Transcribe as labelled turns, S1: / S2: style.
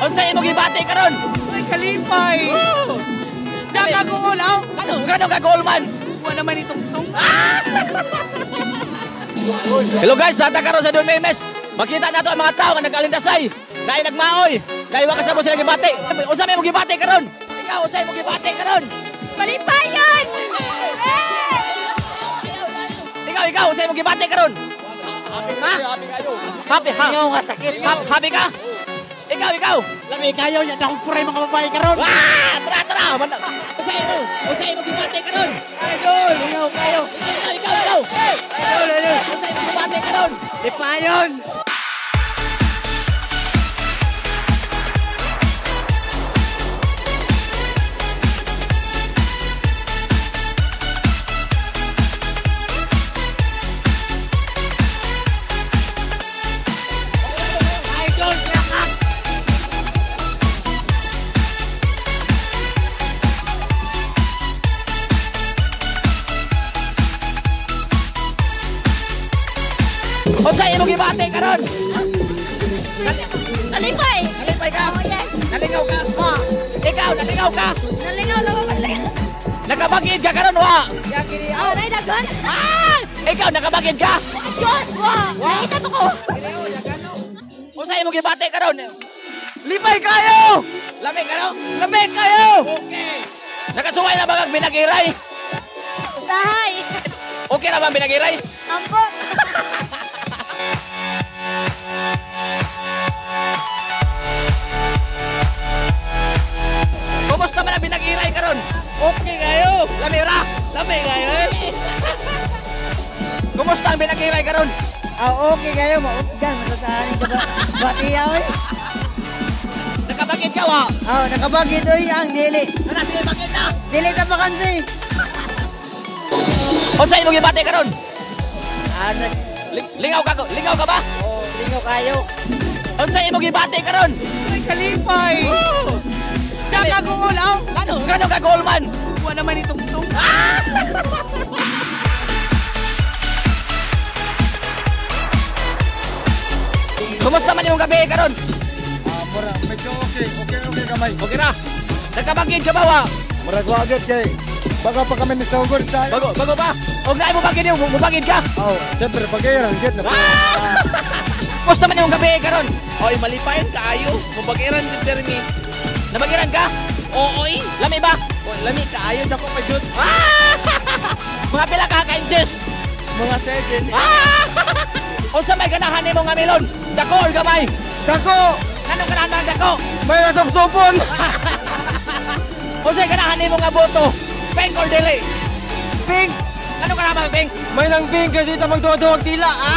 S1: Unsa imong gibati karon?
S2: Ay, kalipay! Nakaguulaw!
S1: Ano, gano ka goal man?
S2: Wala naman itong tung.
S1: Hello guys, data karon sa Don Memes. Makita nato ang mga tao nga nag-alindasay. Naay nagmaoy. Naay wa kasabot sila gibati. Unsa may imong gibati karon? Ikaw, unsa imong gibati karon?
S3: Malipayan!
S1: Ikaw, ikaw, unsa imong gibati karon? Ha? Happy, ha?
S2: Ingaw nga sakit.
S1: Happy ka? Ikaw, ikaw.
S2: Lami kayo, yan akong puray mga babae karon.
S1: Ah! Tara, tara. Unsa imong gibati karon?
S2: Idol, ingaw kayo.
S1: Ikaw, ikaw, ikaw.
S2: Idol, idol.
S1: Unsa imong gibati karon?
S2: Lipayon! Idol, yakap!
S1: Unsa imong gibati karon?
S3: Nalipay!
S1: Nalipay ka?
S3: Oh, yes.
S1: Nalingaw ka?
S3: Oh.
S1: Ikaw, nalingaw ka?
S3: Nalingaw na ako.
S1: Nakabagid ka karon wa?
S3: Oh, nay dagan.
S1: Ah! Ikaw nakabagid ka?
S3: Diyos, wa! Nakita mo ko.
S1: Unsa imong gibati karon?
S2: Lipay kayo!
S1: Lami karon?
S2: Lami kayo!
S1: Okay. Nakasuway na ba kag binagiray?
S3: Usahay.
S1: Okay na ba ang binagiray?
S3: Ambot.
S1: Kumusta man ang binagiray karon?
S2: Okay kayo!
S1: Lami ra.
S2: Lami kayo eh!
S1: Kumusta ang binagiray karon?
S2: Ah, okay kayo, mautgan, masasaanin ka ba? Batiya oy.
S1: Nakabagid ka wa?
S2: Oh, nakabagid oy ang dili.
S1: Ana sige bagid na.
S2: Dili ta bakansi.
S1: Unsa imong gibati karon?
S2: Ano?
S1: Lingaw ka lingaw ka ba?
S2: Oh, lingaw kayo.
S1: Unsa imong gibati karon?
S2: Ay, kalipay! Nakaguulaw!
S1: Ano, gano ka goal man?
S2: Wala naman itong tung.
S1: Kumusta man imong gabi karon?
S4: Ah, mura, medyo okay. Okay, okay kamay.
S1: Okay ra. Nakabagid ka ba wa?
S4: Murag wagit kay bago pa kami ni Sugod sa.
S1: Bago, bago pa? Og naay mo bagid mo bagid ka?
S4: Oh, siyempre bagay git na.
S1: Ah! Kumusta man imong gabi karon?
S5: Oy, malipayan kaayo. Mubagiran din permi.
S1: Nabagiran ka?
S5: Ooy.
S1: Lami ba?
S5: O, lami kaayo dako pa jud.
S1: Ah! Mga pila ka ka inches?
S5: Mga 7.
S1: Ah! Unsa may ganahan nimo nga melon? Dako or gamay?
S4: Dako!
S1: Anong ganahan mga dako?
S4: May nasupsupon!
S1: Unsa ganahan nimo nga boto? Pink or dili?
S4: Pink!
S1: Anong ganahan mga pink?
S4: May nang pink kay dito magduwa-duwag tila. Ah!